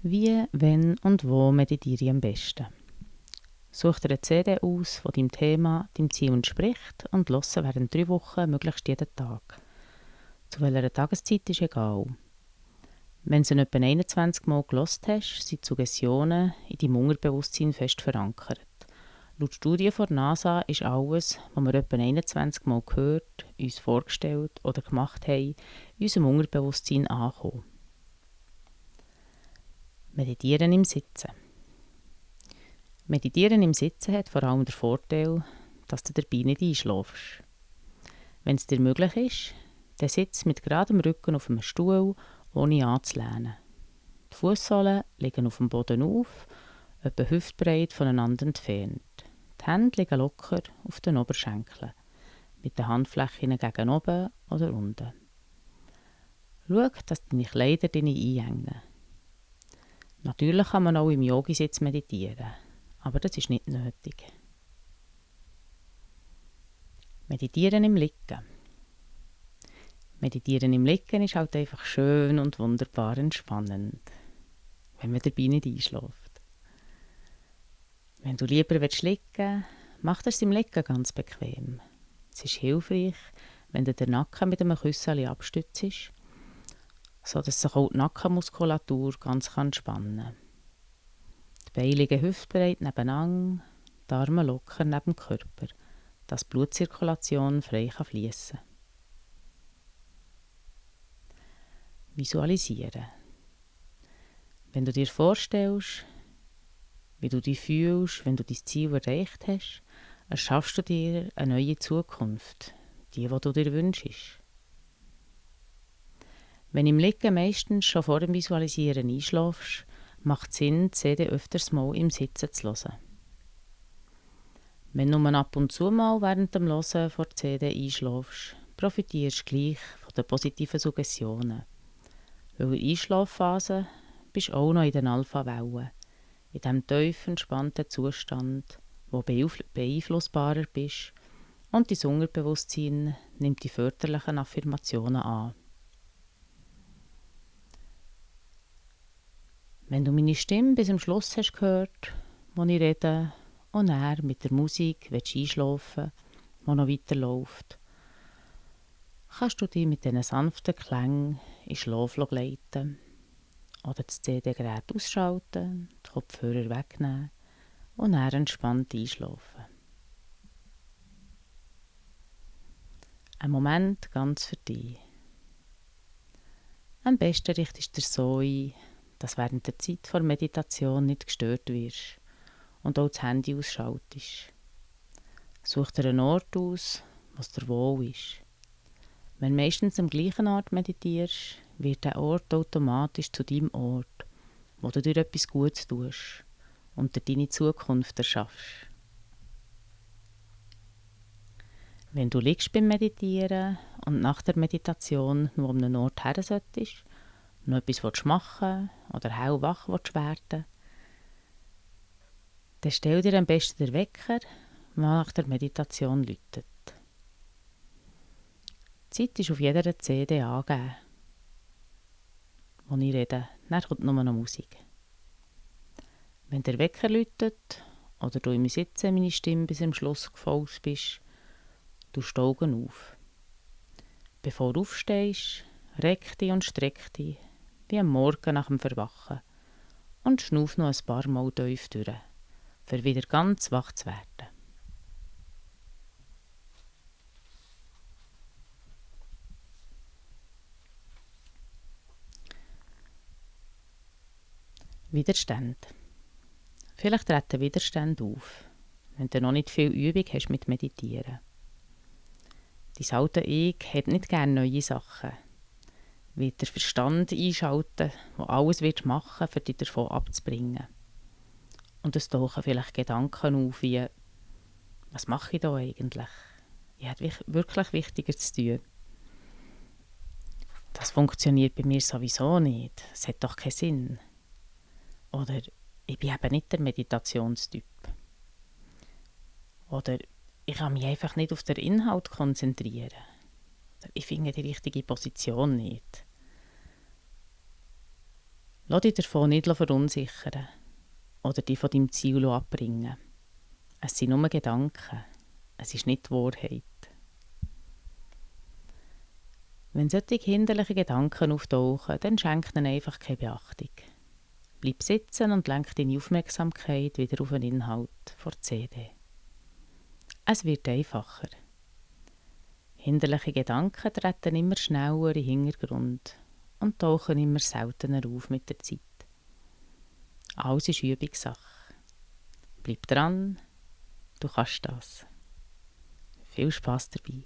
Wie, wenn und wo meditiere ich am besten? Such dir eine CD aus, die deinem Thema, deinem Ziel entspricht und höre während 3 Wochen möglichst jeden Tag. Zu welcher Tageszeit ist egal. Wenn du ihn etwa 21 Mal gehört hast, sind die Suggestionen in deinem Unterbewusstsein fest verankert. Laut Studien der NASA ist alles, was wir etwa 21 Mal gehört, uns vorgestellt oder gemacht haben, in unserem Unterbewusstsein angekommen. Meditieren im Sitzen. Meditieren im Sitzen hat vor allem den Vorteil, dass du dabei nicht einschläfst. Wenn es dir möglich ist, dann sitz mit geradem Rücken auf einem Stuhl, ohne anzulehnen. Die Fußsohlen liegen auf dem Boden auf, etwa hüftbreit voneinander entfernt. Die Hände liegen locker auf den Oberschenkeln, mit den Handflächen gegen oben oder unten. Schau, dass deine Kleider dich nicht einengen. Natürlich kann man auch im Yogisitz meditieren, aber das ist nicht nötig. Meditieren im Liegen. Meditieren im Liegen ist halt einfach schön und wunderbar entspannend, wenn man dabei nicht einschläft. Wenn du lieber liegen willst, mach das im Liegen ganz bequem. Es ist hilfreich, wenn du den Nacken mit einem Küsseli abstützt, sodass sich auch die Nackenmuskulatur ganz entspannen kann. Die Beine liegen hüftbreit nebeneinander, die Arme locker neben dem Körper, dass die Blutzirkulation frei fließen kann. Visualisieren. Wenn du dir vorstellst, wie du dich fühlst, wenn du dein Ziel erreicht hast, erschaffst du dir eine neue Zukunft, die du dir wünschst. Wenn im Liegen meistens schon vor dem Visualisieren einschläfst, macht es Sinn, die CD öfters mal im Sitzen zu hören. Wenn du nur ab und zu mal während dem Hören vor der CD einschläfst, profitierst du gleich von den positiven Suggestionen. Weil in der Einschlafphase bist du auch noch in den Alpha-Wellen, in diesem tief entspannten Zustand, wo beeinflussbarer bist und dein Unterbewusstsein nimmt die förderlichen Affirmationen an. Wenn du meine Stimme bis zum Schluss hast gehört, wo ich rede, und dann mit der Musik einschlafen willst, die noch weiterläuft, kannst du dich mit diesen sanften Klängen in Schlaf gleiten oder das CD-Gerät ausschalten, die Kopfhörer wegnehmen und dann entspannt einschlafen. Ein Moment ganz für dich. Am besten richtest du dir so ein, dass während der Zeit vor Meditation nicht gestört wirst und auch das Handy ausschaltest. Such dir einen Ort aus, wo es dir wohl ist. Wenn du meistens am gleichen Ort meditierst, wird der Ort automatisch zu deinem Ort, wo du dir etwas Gutes tust und dir deine Zukunft erschaffst. Wenn du liegst beim Meditieren und nach der Meditation nur an einen Ort her solltest, noch etwas machen oder hellwach werden, dann stell dir am besten den Wecker, der nach der Meditation läutet. Die Zeit ist auf jeder CD angegeben, wo ich rede, dann kommt nur noch Musik. Wenn der Wecker läutet oder du im Sitzen meine Stimme bis zum Schluss gefolgt bist, tust du die Augen auf. Bevor du aufstehst, reck dich und streck dich, wie am Morgen nach dem Verwachen, und schnauf noch ein paar Mal tief durch, für wieder ganz wach zu werden. Widerstand. Vielleicht treten Widerstände auf, wenn du noch nicht viel Übung hast mit Meditieren. Dein alte Ich hat nicht gerne neue Sachen, wird der Verstand einschalten, der alles wird machen, um dich davon abzubringen. Und es tauchen vielleicht Gedanken auf wie, was mache ich da eigentlich? Ich habe wirklich Wichtiger zu tun. Das funktioniert bei mir sowieso nicht. Es hat doch keinen Sinn. Oder ich bin eben nicht der Meditationstyp. Oder ich kann mich einfach nicht auf den Inhalt konzentrieren. Oder ich finde die richtige Position nicht. Lass dich davon nicht verunsichern oder dich von deinem Ziel abbringen. Es sind nur Gedanken, es ist nicht die Wahrheit. Wenn solche hinderliche Gedanken auftauchen, dann schenk ihnen einfach keine Beachtung. Bleib sitzen und lenk deine Aufmerksamkeit wieder auf den Inhalt der CD. Es wird einfacher. Hinderliche Gedanken treten immer schneller in den Hintergrund und tauchen immer seltener auf mit der Zeit. Alles ist Übungssache. Bleib dran, du kannst das. Viel Spass dabei.